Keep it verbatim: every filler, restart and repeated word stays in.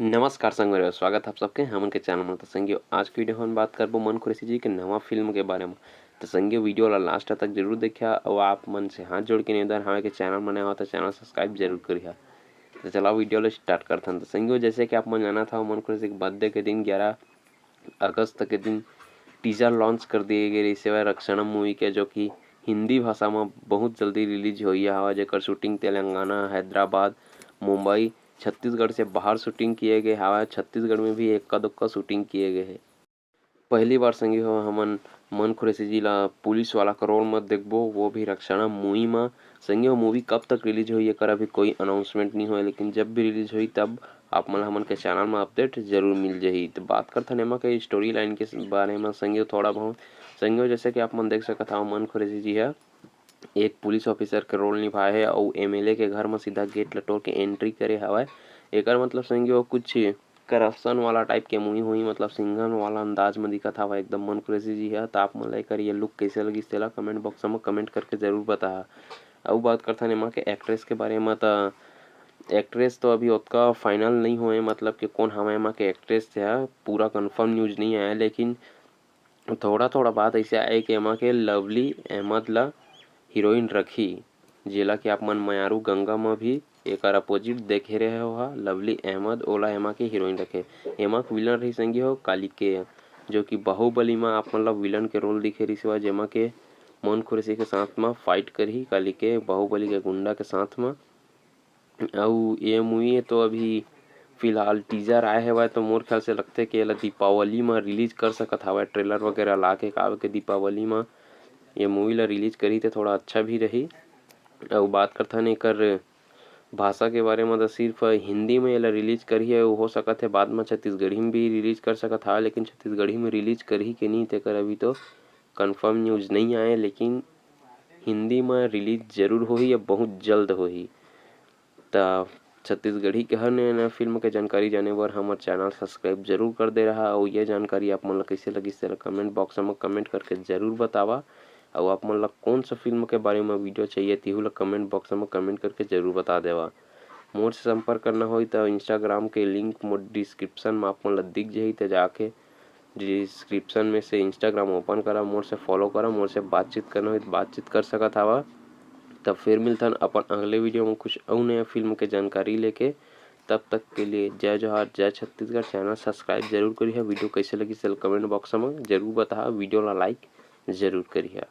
नमस्कार संगवारी हो, स्वागत है आप सबके हमन के चैनल में। तो संगियो, आज के वीडियो हम बात करबो मन खुरैशी जी के नवा फिल्म के बारे में। तो संगियो, वीडियो ला लास्ट तक जरूर देखिया और आप मन से हाथ जोड़ के निवेदन हवे कि चैनल में नया हो तो चैनल सब्सक्राइब जरूर करिहा। तो चला वीडियो ला स्टार्ट करथन। तो संगियो, जैसे कि आप मन जानत हव, मन खुरैशी के बर्थडे के दिन ग्यारह अगस्त के दिन टीजर लॉन्च कर दिए गए रहिस हवय रक्षणम मूवी के, जो कि हिंदी भाषा में बहुत जल्दी रिलीज होइया हवय, जेकर शूटिंग तेलंगाना, हैदराबाद, मुंबई, छत्तीसगढ़ से बाहर शूटिंग किए गए हवय। छत्तीसगढ़ में भी एक्का दुक्का शूटिंग किए गए हे। पहली बार संगी हो हमन मन खुरैशी जी ला पुलिस वाला के रोल में देखबो, वो भी रक्षणम मूवी में। संगी हो, मूवी कब तक रिलीज होही, एकर अभी कोई अनाउंसमेंट नहीं होए, लेकिन जब भी रिलीज होही, तब आप मन ला हमन के चैनल में अपडेट जरूर मिल जाही। तो बात करथन एमा के स्टोरी लाइन के बारे में संगी हो, थोड़ा बहुत। संगी हो, जैसे कि आप मन देख सकत हव, मन खुरैशी जी ह एक पुलिस ऑफिसर के रोल निभाए हे अउ एमएलए के घर में सीधा गेट ल टोर के एंट्री करे हवय। एकर मतलब संगी हो, कुछ करप्शन वाला टाइप के मूवी होही, मतलब सिंघम वाला अंदाज में दिखत हवय एकदम मन खुरैशी जी ह। त आप मन ला एकर ये लुक कइसे लगिस, तेला कमेंट बॉक्स में कमेंट करके जरूर बताहा। अउ बात करथन एमा के एक्ट्रेस के बारे में, त एक्ट्रेस तो अभी ओतका फाइनल नहीं होए, मतलब कि कोन हवय एमा के एक्ट्रेस ह, पूरा कंफर्म न्यूज नहीं आया, लेकिन थोड़ा-थोड़ा बात अइसे आए कि एमा के लवली अहमद ला हीरोइन रखी, जेला कि आप मन मयारू गंगा म भी एकर अपोजिट देखे रहे हो हा, लवली अहमद ओला एमा के हीरोइन रखे। एमा के विलन रही संगी हो कालिकेय, जो कि बाहुबली म आप मन ला विलन के रोल दिखे रिहिस हवय, जेमा के मन खुरैशी के साथ म फाइट करही कालिकेय, बाहुबली के गुंडा के साथ म। अउ ये मूवी तो अभी फिलहाल टीजर आए हवय, तो मोर ख्याल से लगथे कि एला दीपावली म रिलीज कर सकत हवय, ट्रेलर वगैरह ला के, काबर के दीपावली म ये मूवी ला रिलीज करही, त थोड़ा अच्छा भी रही। अउ बात करथन एकर भाषा के बारे म, त सिर्फ हिंदी म एला रिलीज करही, अउ हो सकत हे बाद म छत्तीसगढ़ी म भी रिलीज कर सकत हवय, लेकिन छत्तीसगढ़ी म रिलीज करही के नहीं, तेकर अभी तो कंफर्म न्यूज नहीं आए, लेकिन हिंदी म रिलीज जरूर होही, अब बहुत जल्द होही। त छत्तीसगढ़ी के हर नया नया फिल्म के जानकारी जाने बर हमर चैनल सब्सक्राइब जरूर कर दे रहा, अउ ये जानकारी आप मन ला कइसे लगिस, तेला कमेंट बॉक्स में कमेंट करके जरूर बतावा। अउ आप मन ला कौन सा फिल्म के बारे में वीडियो चाहिए, तिहू ला कमेंट बॉक्स में कमेंट करके जरूर बता देवा। मोर से संपर्क करना होही, त Instagram के लिंक मोर डिस्क्रिप्शन में आप मन ला दिख जाही, त जाके डिस्क्रिप्शन में से Instagram ओपन करा, मोर से फॉलो करा, मोर से बातचीत करना होही, त बातचीत कर सकत हवा। तब फिर मिलथन अपन अगले वीडियो में कुछ अउ नया फिल्म के जानकारी लेके। तब तक के लिए जय जोहार, जय छत्तीसगढ़। चैनल सब्सक्राइब जरूर करिहा। वीडियो कइसे लगिस, तेला कमेंट बॉक्स में जरूर बताहा। वीडियो ला लाइक जरूर करिहा।